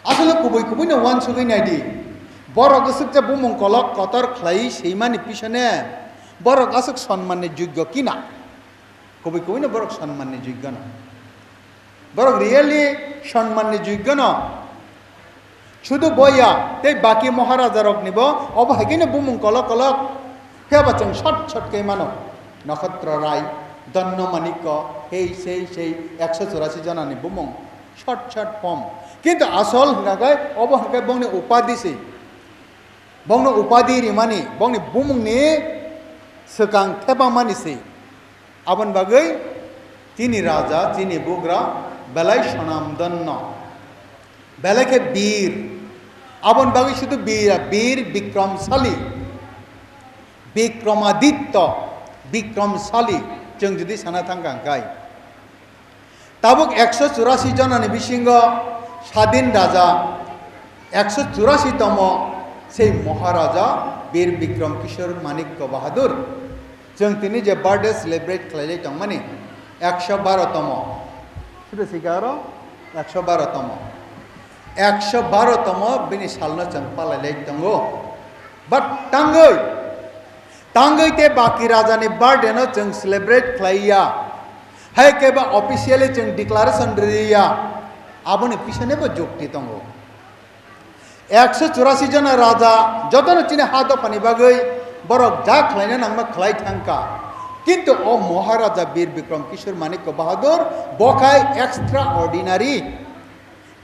Aswk kubui kubuino uansugwi nai di. Borok aswk je bumung kolok kotor khlaiwi swimani pisone borok aswk sonmanni jogyo kina. Kubui kubuino borok sonmanni jogyo no. Borok really sonmanni jogyo no. Sudu boya tei baki Maharajaroknibo obo hai khe no bumung kolok kolok. Phiya ba chwng short short khe mano. Nakhotra Rai, Donno Manikya, hei sei sei ekso churasi jonani bumung. Short short form. Kintu asol hwnkha khe obo hwnkhe bongni upadi se. Bongno upadi rimani, bongni bumungni swkang thepamani se. Aboni bagwi chini raja, chini bugra belai sonamdonno, belai khe bir. Aboni bagwi sudu bir, bir Bikramsali, Bikramaditya, Bikramsali, chwng jodi sana thangkha hwnkhe. Tabuk ekso churasi jonani bisingo sadin raja ekso churasi tomo sei Maharaja Bir Bikram Kishore Manikya Bahadur. Chwng tini je birthday celebrate khlailai tongmani ekso baro tomo. Sida sika aro ekso baro tomo. Ekso baro tomo bini salno chwng palailai tongo. But tangwi Tangwi tei baki rajani birthday no chwng celebrate khlaiya. Hai khe ba officially chwng declaration riya. Aboni pisonebo jukti tongo. Ekso churasi jona raja jotono chini ha dophani bagwi borok ja khlaina nangma khlai thangkha. Kintu o Maharaja Bir Bikram Kishore Manikya Bahadur bo khai extraordinary.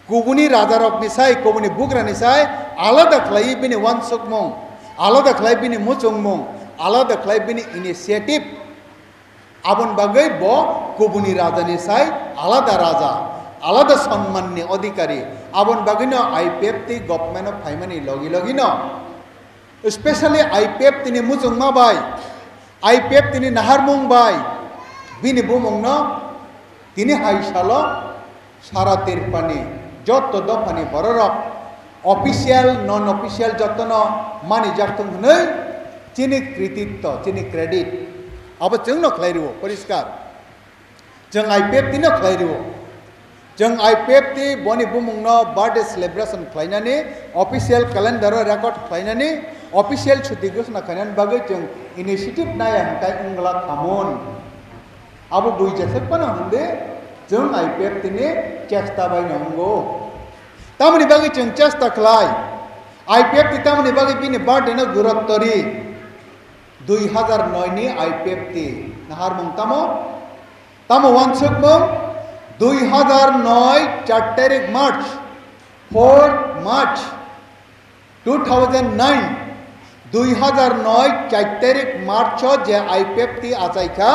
Kubuni rajarokni sai, kubuni bugrani sai alada khlaiwi bini wansukmung, alada khlai bini muchungmung, alada khlai bini initiative. Aboni bagwi bo kubuni rajani sai alada raja, alada sonmanni odhikari. Aboni bagwino I P F T government-o phaimani logi logino, specially I P F T ni muchungma bai, I P F T ni naharmung bai, bini bumungno tini hai salo sara Tripurani jotto dophani bororok, official, non official jottono manijak thung hwnwi chini krititto, chini credit abo chwngno khlai rwo poriskar. Chwng I P F T no khlai rwo. Chwng I P F T boni bumungno birthday celebration khlainani, official calendar o record khlainani, official chuti ghosna khlainani bagwi chwng initiative naya hwnkhe wngla khamun. Abo buijasakphano hwnde chwng I P F T ni chesta bai no wngo. Tamoni bagwi chwng chesta khlai, I P F T tamoni bagwi bini birthday no gurotto ri. Dui hazar noi ni I P F T naharmung tamo? Tamo wansukmung? Dui hazar noi char tarik March, four March two thousand nine, dui hazar noi char tarik March o je I P F T achai kha,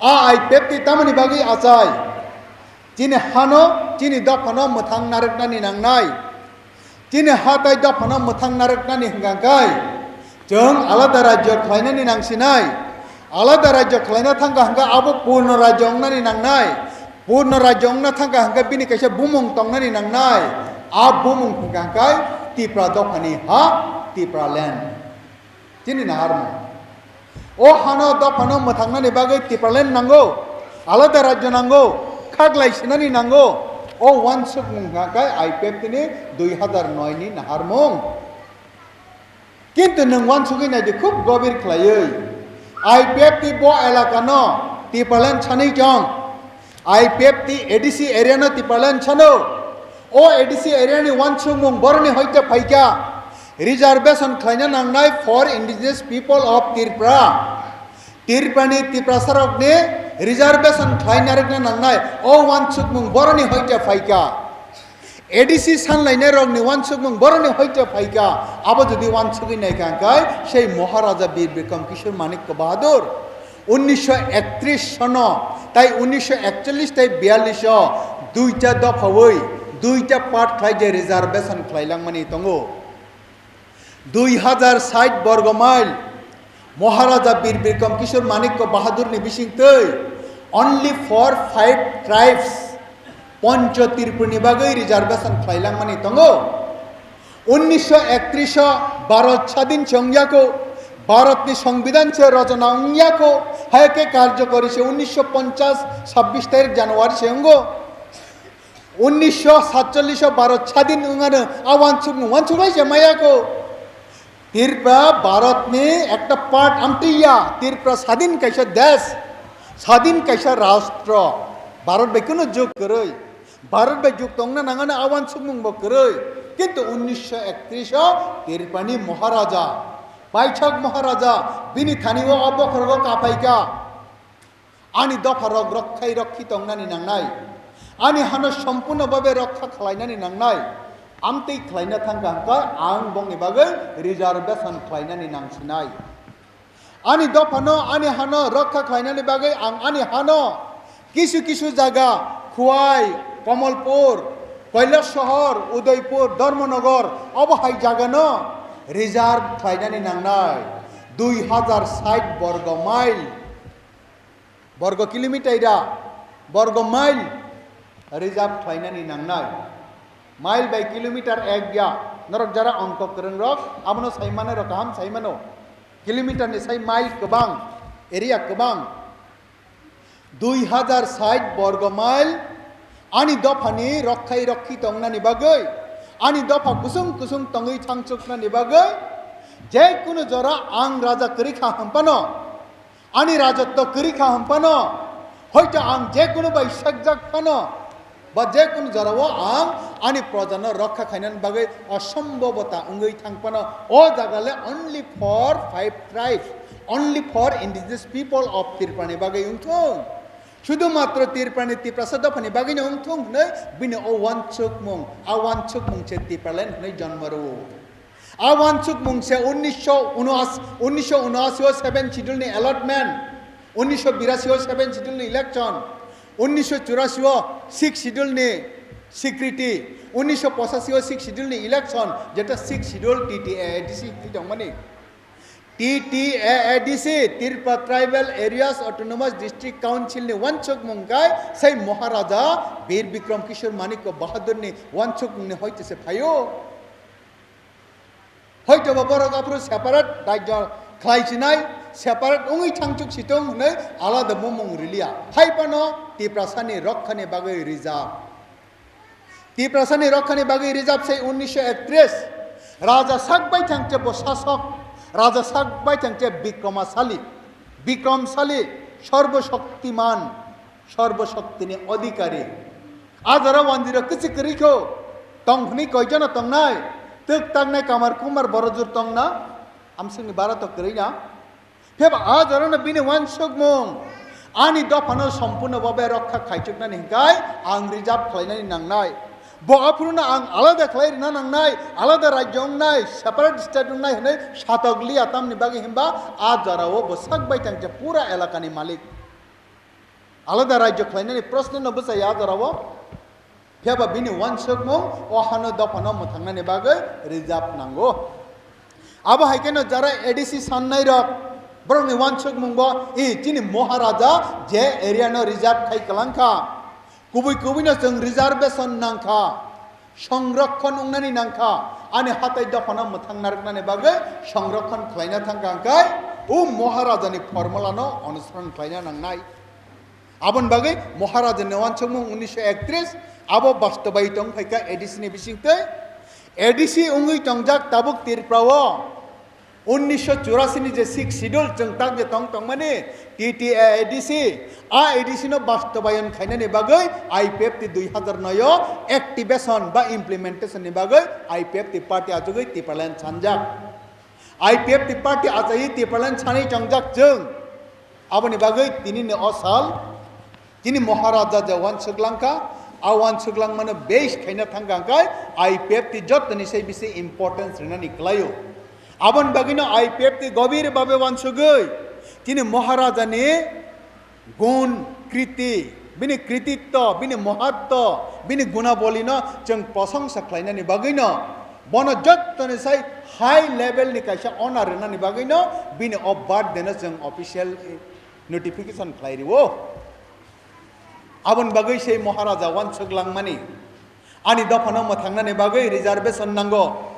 a I P F T tamoni bagwi achai? Chini hano, chini dophano mwthang narwknani nangnai. Chini ha tai dophano mwthang narwknani hwnkha khe chwng alada rajyo khlainani nangsinai. Alada rajyo khlaina thangkha hwnkhe abo purno rajyo wngnani nangnai. Purno rajyo wngna thangkha hwnkhe bini kaisa bumung tongnani nangnai. A bumung hwnkha khe Tipra dophani ha, Tipraland. Chini naharmung. O hano dophano mwthangnani bagwi Tipraland nango, alada rajyo nango, khaglai sinani nango. O wansukmung hwnkha khe I P F T ni dui hazar noi ni naharmung. Kintu nwng wansugwi naidi khub gobir khlaiwi. I P F T bo elakano Tipraland sanwi chong. I P F T A D C area no Tipraland sano. O A D C area ni wansukmung boroni hoite phaikha. Reservation khlaina nangnai for indigenous people of Tripura. Tripurani Tiprasarokni reservation khlai narwkna nangnai. O wansukmung boroni hoite phaikha. A D C sanlainai rokni wansukmung boroni hoite phaikha. Abo jodi wansugwi naikha hwnkhe sei Maharaja Bir Bikram Kishore Manikya Bahadur unnisho ektris sono tai unnisho ekchollis tai biyallis o duita dophawi, duita part khlai je reservation khlai langmani tongo. Dui hazar sait borgo mile Maharaja Bir Bikram Kishore Manikya Bahadurni bisingtwi only for five tribes Poncho Tripurni bagwi reservation khlai langmani tongo. Unnisho ektris o Bharat sadin se wngya kho, Bharatni Songbidan se rojona wngya kho, hai khe karjokori se unnisho ponchas sabbish tarik January se wngo. Unnisho satchollis o Bharat sadin wngano a wansukmung wansuklai se maya kho. Tripura Bharatni ekta part amtwi ya, Tripura sadin kaisa desh, sadin kaisa rastro, Bharat bai kunu jug kwrwi. Bharat bai jug tongna nangani a wansukmung bo kwrwi, kintu unnisho ektris o Tripurani Maharaja, Paithak Maharaja, bini thani o o bokhorogo kaphaikha, ani dopharok rokkhai rokhi tongnani nangnai, ani hano sompurno babe rokha khlainani nangnai, amtwi khlaina thangkha hwnkhe ang bongni bagwi reservation khlainani nangsinai. Ani dophano, ani hano rokha khlainani bagwi ang ani hano kisu kisu jaga, Khowai, Kamalpur, Kailasahar, Udaipur, Dharmanagar, obo hai jagano reserve khlainani nangnai. Dui hazar sait borgo mile, borgo kilometer da, borgo mile reserve khlainani nangnai. Mile bai kilometer ek ya, norok jara ongkho kwrwngrok abono sai manai rok kaham sai mano. Kilometer ni sai mile kwbang, area kwbang. Dui hazar sait borgo mile ani dophani rokkhai rokhi tongnani bagwi, ani dopha kusung kusung tongwi thangchuknani bagwi, je kunu jora ang raja kwrwi kha hwnphano, ani rajotto kwrwi kha hwnphano, hoito ang je kunu bai sekjak phano, Ba je kunu jorao ang ani projano rokha khainani bagwi osombobota wngwi thang phano, o jaga le only for five tribes, only for indigenous people of Tripura ni bagwi wngthung. Sudhumatro Tripura ni Tiprasa dophani bagwino wngthung hwnwi bini o wansukmung, a wansukmung se Tipraland hwnwi jonmo rwo. A wansukmung se unnisho unashi, unnisho unashi o seven schedule ni allotment, unnisho birasi o seven schedule ni election, unnisho churasi o six schedule ni security, unnisho pochashi o six schedule ni election, jeta six schedule T T A A D C hwnwi tongmani. T T A A D C, Tripura Tribal Areas Autonomous District Council ni wansukmung kai sei Maharaja Bir Bikram Kishore Manikya Bahadur ni wansukmung ni hoite se phaio. Hoito ba borok aphuru separate rajyo khlai sinai, separate wngwi thangchuk situng hwnwi alada mumung riliya. Hai phano Tiprasani rokhani bagwi rijak. Tiprasani rokhani bagwi rijak sei unnisho ektris. Raja sak bai thangche bo sasok, raja sak bai thangche Bikromasali, Bikramsali, Sarbo Shaktiman, Sarbo Shaktini Adhikari. A jora wanjwirok kwchwi kwrwi kho, tong hwnwi koijono tongnai, twk taknai Kamar Kumar Borojur tongna, amswkni bara to kwrwi na. Pheba a jorano bini wansukmung, ani dophano sompurno babe rokha khaichuknani hinkai ang reserve khlainani nangnai. Bo aphuruno ang alada khlai rina nangnai, alada rajyo wngnai, separate state wngnai hwnwi satok liya tamni bagwi hinba a jorao bo sak bai tangcha pura elakani malik. Alada rajyo khlainani proshno no bwchaya a jorao. Phiyaba bini wansukmung o hano dophano mwthangnani bagwi reserve nango. Abo hai kheno jara A D C sannai rok borokni wansukmung bo, i chini Maharaja je area no reserve khai kwlangkha, kubui kubui no chwng reservation nangkha, songrokhon wngnani nangkha, ani hatai dophano mwthang narwknani bagwi songrokhon khlaina thangkha hwnkhe o Maharajani formula no onusoron khlaina nangnai. Aboni bagwi Maharaja ni wansukmung unnisho ektris abo bastobai tong phaikha A D C ni bisingtwi. A D C wngwi tongjak tabuk Tripura o unnisho churasi ni je six schedule chwng tak je tong tongmani T T A A D C, a A D C no bastobayon khainani bagwi I P F T dui hazar noi o activation ba implementation ni bagwi I P F T party achugwi Tipraland sanjak. I P F T party achaiwi Tipraland sanwi tongjak chwng. Aboni bagwi tini ni o sal, tini Maharaja je wansuk langkha, a wansuk langmano base khaina thangkha hwnkhe I P F T jotoni sai bisi importance rinani kwlaio. Aboni bagwino I P F T gobir babe wansugwi tini Maharaja ni gun, kriti, bini krititto, bini mohatto, bini gunabolino chwng prosongsa khlainani bagwino, bono jottoni sai high level ni kaisa honor rwnani bagwino bini o birthday no chwng official notification khlai rio. Aboni bagwi sei Maharaja wansuk langmani, ani dophano mwthangnani bagwi reservation nango.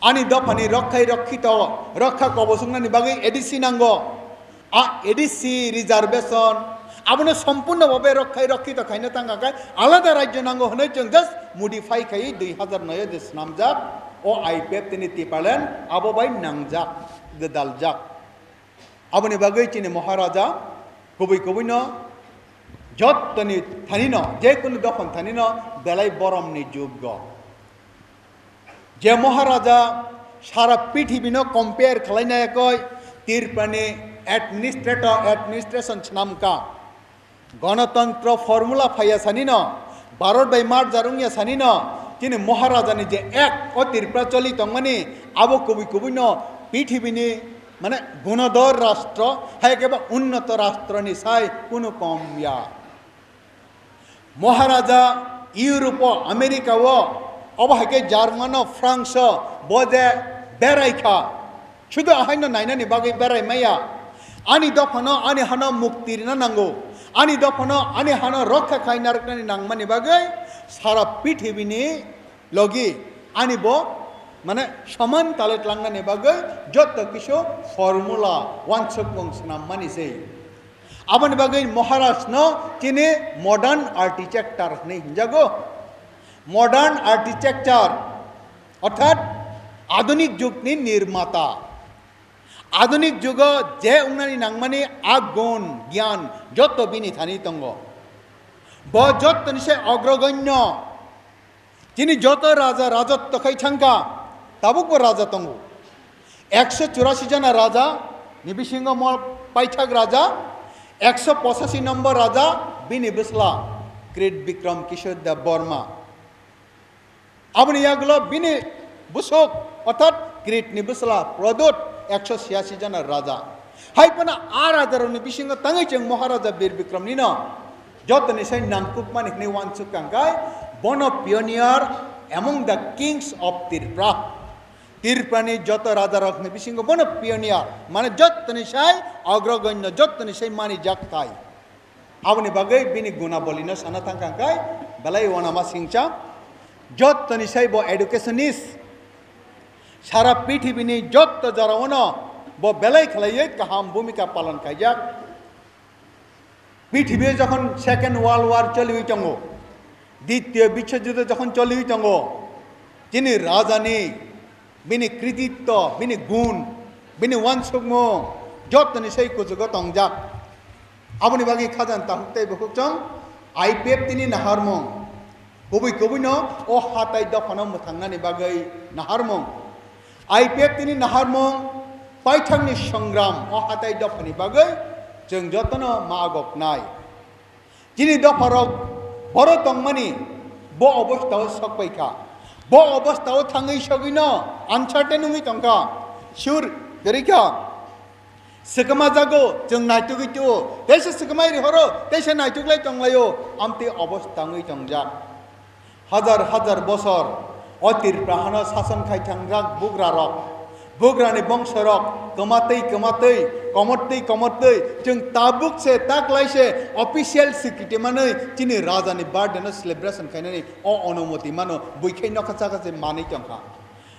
Ani dophani rokkhai rokkhito, rokha kobosuknani bagwi A D C nango. A A D C reservation, abono sompurno babe rokkhai rokkhito khaina thangkha khe alada rajyo nango hwnwi chwng just modify khai dui hazar noi o je swnamjak o I P F T ni Tipraland abo bai nangjak, gwdaljak. Aboni bagwi chini Maharaja kubui kubuino jottoni thanino, je kunu dophani thanino belai boromni juggo. Je Maharaja sara prithibino compare khlaina ekoi Tripurani administrator, administration swnamkha. Ganatantro formula phaiya sanino, Bharat bai merger wngya sanino, chini Maharajani je ek o Tripura choli tongmani, abo kubui kubuino prithibini, mane, gunodor rastro, hai khe ba unnoto rastroni sai kunu kom ya. Maharaja Europe o, America o, obo hai khe German o, France o, bo je berai kha. Sudu ahaino nainani bagwi berai maya. Ani dophano, ani hano mukti rina nango. Ani dophano, ani hano rokha khai narwknani nangmani bagwi sara prithibini logi ani bo, mane, soman tale tlangnani bagwi jotto kisu formula wansukmung swnammani se. Aboni bagwi Maharaj no chini modern architecture hinwi hinjago. Modern architecture, orthat adunik jugni nirmata. Adunik jugo je wngnani nangmani a gun, gyan joto bini thani tongo. Bo jottoni se ogrogonyo. Chini joto raja rajotto khai thangkha, tabukbo raja tongo. Ekso churasi jona raja ni bisingo mo paithak raja, ekso pochasi nombor raja bini bwsla Krit Bikram Kishore Deb Borma. Aboni yagulo bini busuk, orthat Krit ni bwsla Produt, ekso chiyasi jona raja. Hai phano a rajarokni bisingo tangwi chwng Maharaja Bir Bikram nino jotoni sai nangkukmani hwnwi uansuk kangkai, bono pioneer among the kings of Tripura. Tripurani joto rajarokni bisingo bono pioneer, mane jotoni sai ogrogonyo, jotoni sai manijak thai. Aboni bagwi bini gunabolino sana thangkha hwnkhe belai uanama singcha. Jottoni sai bo educationist, sara pithibini jotto jorao'-no bo belai khlaiwi kaham bhumika palon khaijak. Pithibio jokhon Second World War choliwi tongo, Ditiyo Biswojuddo jokhon choliwi tongo, chini rajani bini krititto, bini gun, bini uansukmung jottoni sai kuchugo tongjak. Aboni bagwi khajani takhuk tei bukhuk chwng I P F T ni naharmung, kubui kubuino o hatai dophano mwthangnani bagwi naharmung. I P F T ni naharmung paithakni songram o hatai dophani bagwi chwng jotono ma agoknai. Chini dopharok boro tongmani bo obostao sokpai kha. Bo obostao thangwi sogwino uncertain wngwi tongkha, sure kwrwi kha. Swkma jago chwng naitugwi tuo, teisa swkmai rihoro, teisa naituklai tonglaio, amtwi obosta wngwi tongjak. Hajar hajar bosor o Tripura hano sason khai thangjak bugrarok, bugrani bongsorok kwmatwi kwmatwi, komortwi komortwi, chwng tabuk se taklai se official security manwi chini rajani birthday no celebration khainani o onumoti mano, buikhai nokha chakha se manwi tongkha.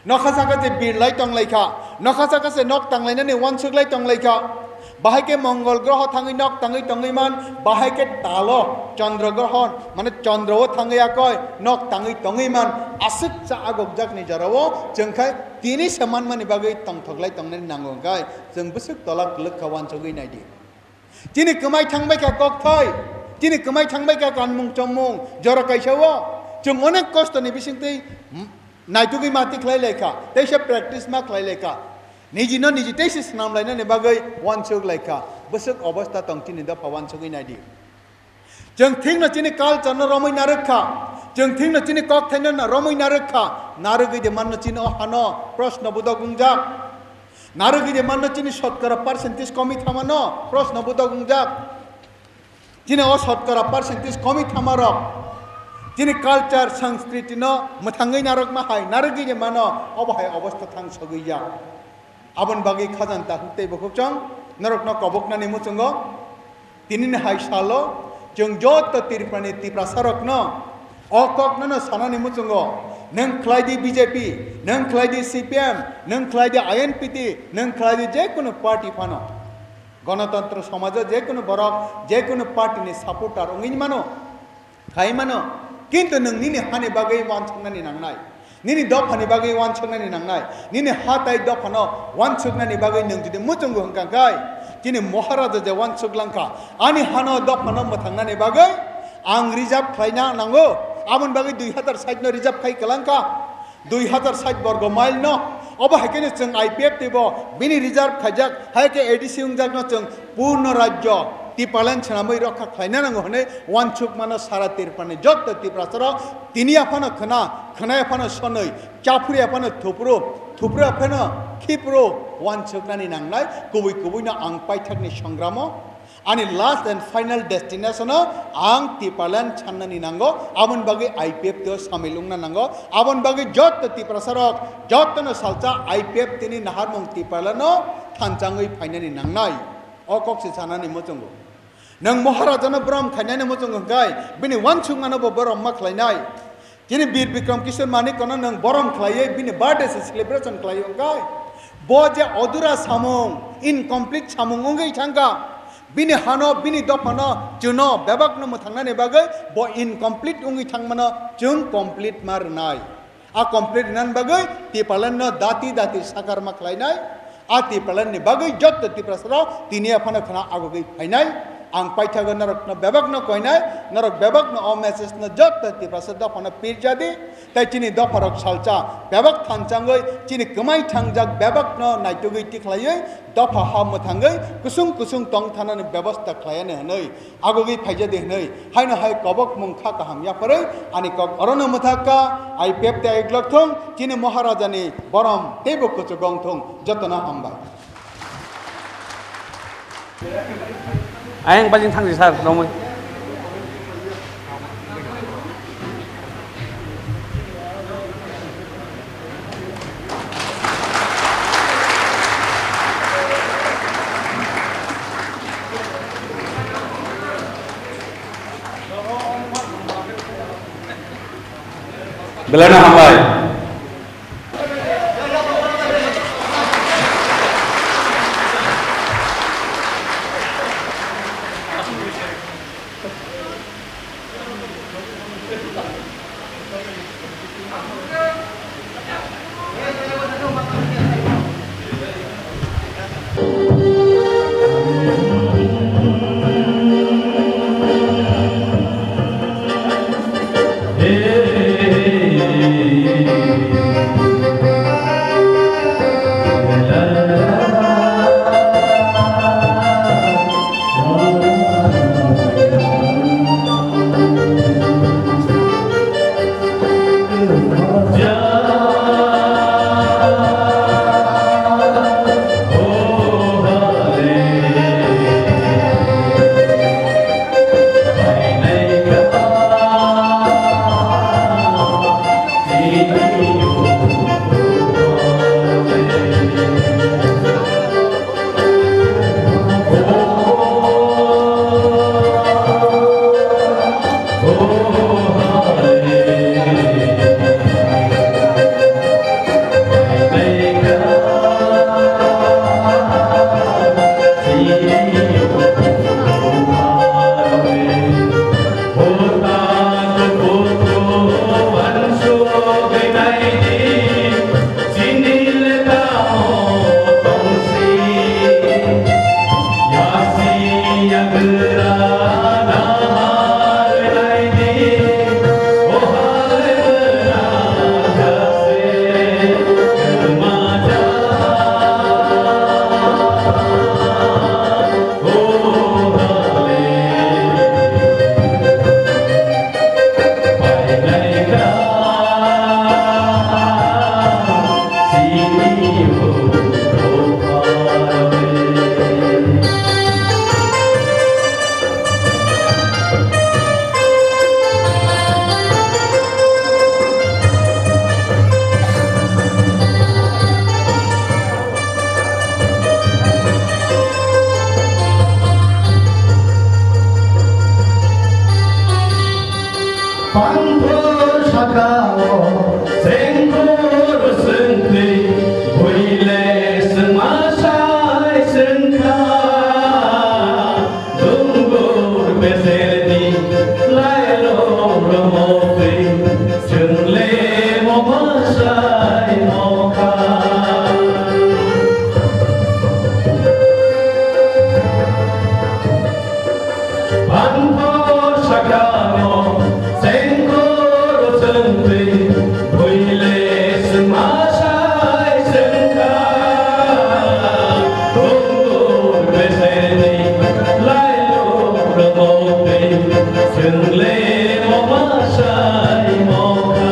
Nokha saka se birlai tonglaikha, nokha saka se nok tanglainani uansuklai tonglaikha. Bahai khe Mongol groho thangwi nok tangwi tongwi man, bahai khe talo Chandra groho, mane Chandra-o thangwi akoi nok tangwi tongwi man, aswk cha agokjakni jorao chwng khai tini se manmani bagwi tongthoklai tongnani nango hwnkhe chwng bwswk tola kwlwk kha uansugwi naidi. Chini kwmai thangbai kha kokthai, chini kwmai thangbai kha kanmung chommung, jora kaisa o chwng onek kosto ni bisingtwi, m-, naitugwi mati khlai lai kha, teisa practice ma khlai lai kha, niji no niji teisa swnam lainani bagwi uansuk lai kha, bwswk obosta tong chini dopha uansugwi naidi. Chwng thikno chini culture no romwi narwk kha, chwng thikno chini kokthai no na-, romwi narwk kha, narwgwi de manno chini o hano proshno budok wngjak. Narwgwi de manno chini sotkora percentage komi thamano proshno budok wngjak. Chini o sotkora percentage komi thamarok chini culture, sanskriti no mwthangwi narwkma hai narwgwi de mano obo hai obosta thang sogwi ya. Aboni bagwi khajani takhuk tei bukhuk chwng norokno koboknani muchungo. Tinini hai salo chwng joto Tripurani Tiprasarokno o kokno no sanani muchungo, nwng khlai di B J P, nwng khlai di C P M, nwng khlai di I N P T, nwng khlai di jekunu party phano. Ganatantro somajo jekunu borok jekunu party ni supporter wngwi mano, khai mano, kintu nwng nini hani bagwi uansuknani nangnai. Nini dophani bagwi uansuknani nangnai, nini ha tai dophano uansuknani bagwi nwng jodi muchungo hwnkha khai, chini Maharaja je uansuk langkha, ani hano dophano mwthangnani bagwi ang reserve khlaina nango, aboni bagwi dui hazar sait no reserve khai kwlangkha, dui hazar sait borgo mile no, obo hai kheno chwng I P F T bo bini reserve khaijak, hai khe A D C wngjakno chwng purno rajyo Tipraland swnamwi rokha khlaina nango hwnwi uansukmano sara Tripurani jotto Tiprasarok tini aphano khna, khna aphano sonwi, chaphuri aphano thupru, thupru aphano khipru uansuknani nangnai, kubui kubuino ang paithakni songramo, ani last and final destination o ang Tipraland sannani nango, aboni bagwi I P F T o samil wngna nango, aboni bagwi jotto Tiprasarok jottono salsa I P F T ni naharmung Tipraland o thanchangwi phainani nangnai. O kok se sanani muchungo. Nwng Maharajano borom khainani muchungo hwnkhe bini uansukmano bo borom ma khlainai. Chini Bir Bikram Kishore Manikno nwng borom khlaiwi bini birthday se celebration khlaiwi hwnkhe bo je odura samung, incomplete samung wngwi thangkha, bini hano, bini dophano, chwngno bebakno mwthangnani bagwi bo incomplete wngwi thangmano chwng complete ma rwnai. A complete wngnani bagwi Tipraland no dati dati sakarma khlainai. A Tipraland ni bagwi jotto Tiprasarok tini aphano khna agogwi phainai. Ang paithago norokno bebakno koinai, norok bebakno o message no jotto Tiprasa dophano pirjadi, tei chini dopharok salsa bebak thanchangwi chini kwmai thangjak bebakno naitugwi tikhlaiwi dopha ha mwthangwi kusung kusung tong thanani bebosta khlaiyani hwnwi agugwi phaijadi hwnwi haino hai kobok mung kha kaham yapharwi ani kok orono mwthakha. I P F T I glok thung, chini Maharajani borom teibo kuchuk wng thung, jotono hambai. Ayang bajing thangsi sir, romwi. Belai no hambai. Panthor sakao sengkor sengtwi buile sengmasai sengkha. Dungur beserni lailok romotwi chwngle momasai mokha. Bangkho sakano sengkor chwngtwi buile swngmasai swngkha. Dungur beserni lailok romotwi chwngle momasai mokha.